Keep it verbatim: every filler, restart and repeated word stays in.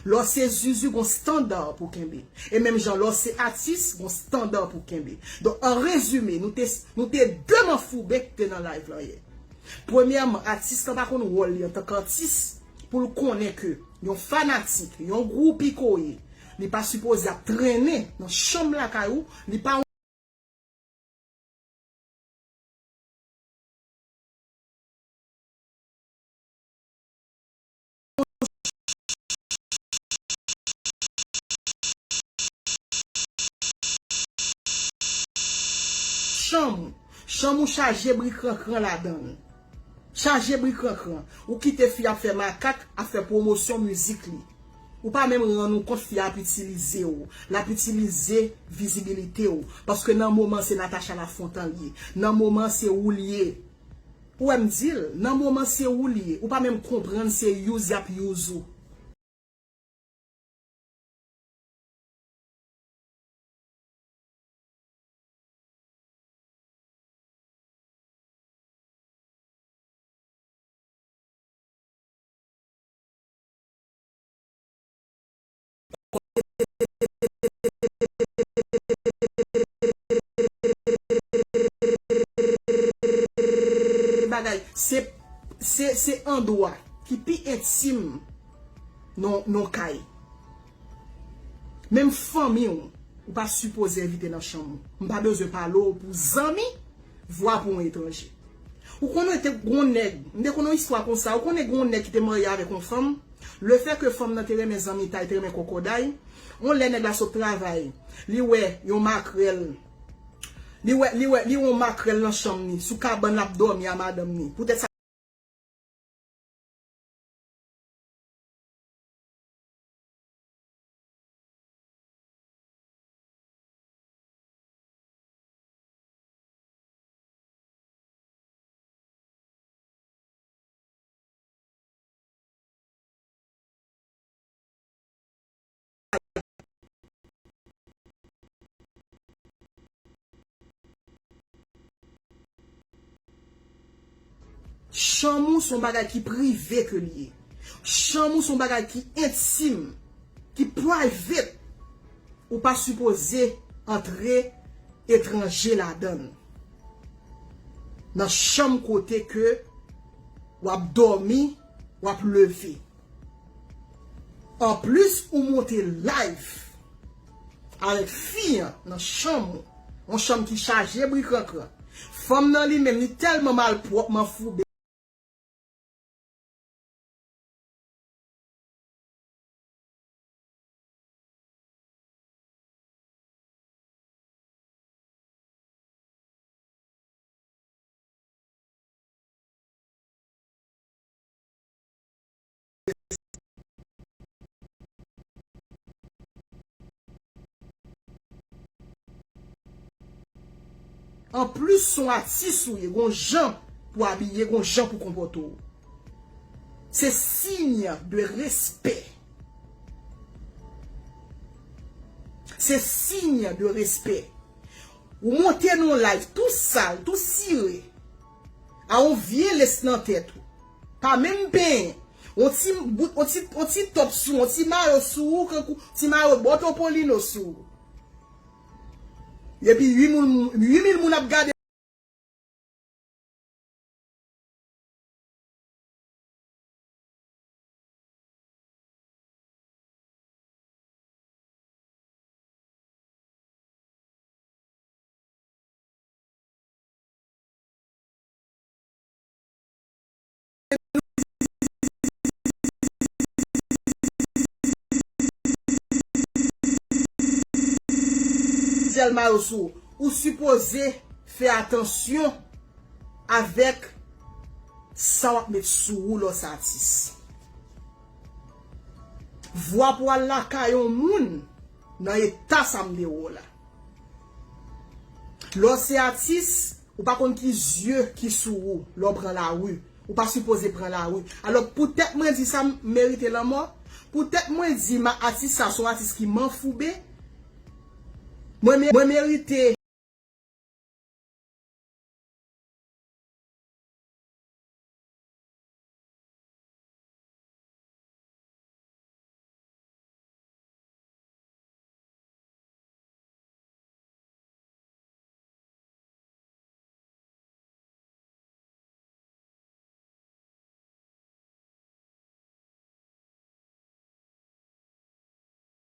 Lè w se zuzu, gon standard pou kenbe. E menm jan, lè w se atis, gon standard pou kenbe. Donk, an rezime, nou te, nou te de manfouben ki te nan live lan yè. Premyèman, atis lan pa konn wòl li antanke atis pou l konnen ke yon fanatik, yon gwoupi ke w ye, li pa sipoze ap trennen nan chanm lakay ou, li pa chanm ou. Chanm ou chaje bri krankran ladan l. Chaje bri krankran. Ou kite fi ap fè makak, ap fè pwomosyon mizik li. Ou pa menm rann ou kont fi a ap itilize w. L ap itilize vizibilite w. Paske nan moman se Natacha Lafontan l ye. Nan moman se ou l ye. Ou wè m di l, nan moman se ou l ye. Ou pa menm konprann se use y ap use ou. Bagay, se, se, se andwa ki pi entim nan, nan kay. Menm fanmi w, ou pa sipoze envite nan chanm ou. M pa bezwen pale w pou zanmi, vwa pou yon etranje. Ou konnen te gon nèg, m te konn yon istwa konsa, ou konnen gon nèg ki te marye avèk yon fanm, lefètke fanm nan te renmen zanmitay, te renmen kòkòday, yon lè nèg la sot travay, li wè yon makrèl, li wè, li wè, li wè yon makrèl nan chanm ni, sou kabann l ap dòmi a madanm ni. Poutèt sa, Chanm ou se yon bagay ki prive ke li ye. Chanm ou se yon bagay ki entim, ki private. Ou pa sipoze antre etranje ladan l. Nan chanm kote ke w ap dòmi, w ap leve. Anplis, ou monte live avèk fi an nan chanm ou. Yon chanm ki chaje bri krankran. Fanm nan li menm, li tèlman malpwòp, manfouben. Anplis, se yon atis ou ye, gon jan pou abiye, gon jan pou konpòte w. Se siy de respè. Se siy de respè. Ou monte nan yon live tou sal, tou sire, a yon vye lès nan tèt ou. Pa menm penyen. Yon ti bout, yon ti, yon ti top sou, yon ti mayo sou ou, kankou ti mayo bòtopolino sou ou. Epi uit moun, uit mil moun ap gade. Plizyè mayo sou ou. Ou sipoze fè atansyon avèk sa w ap met sou ou lè w se atis. Vwa pou al lakay yon moun nan eta sa m te wè w la. Lè w se atis, ou pa konn ki zye ki sou ou lè w pran lari. Ou pa sipoze pran lari. Alò, poutèt mwen di sa m merite lanmò, poutèt mwen di ma atis sa se yon atis ki manfouben, mwen me-, mwen merite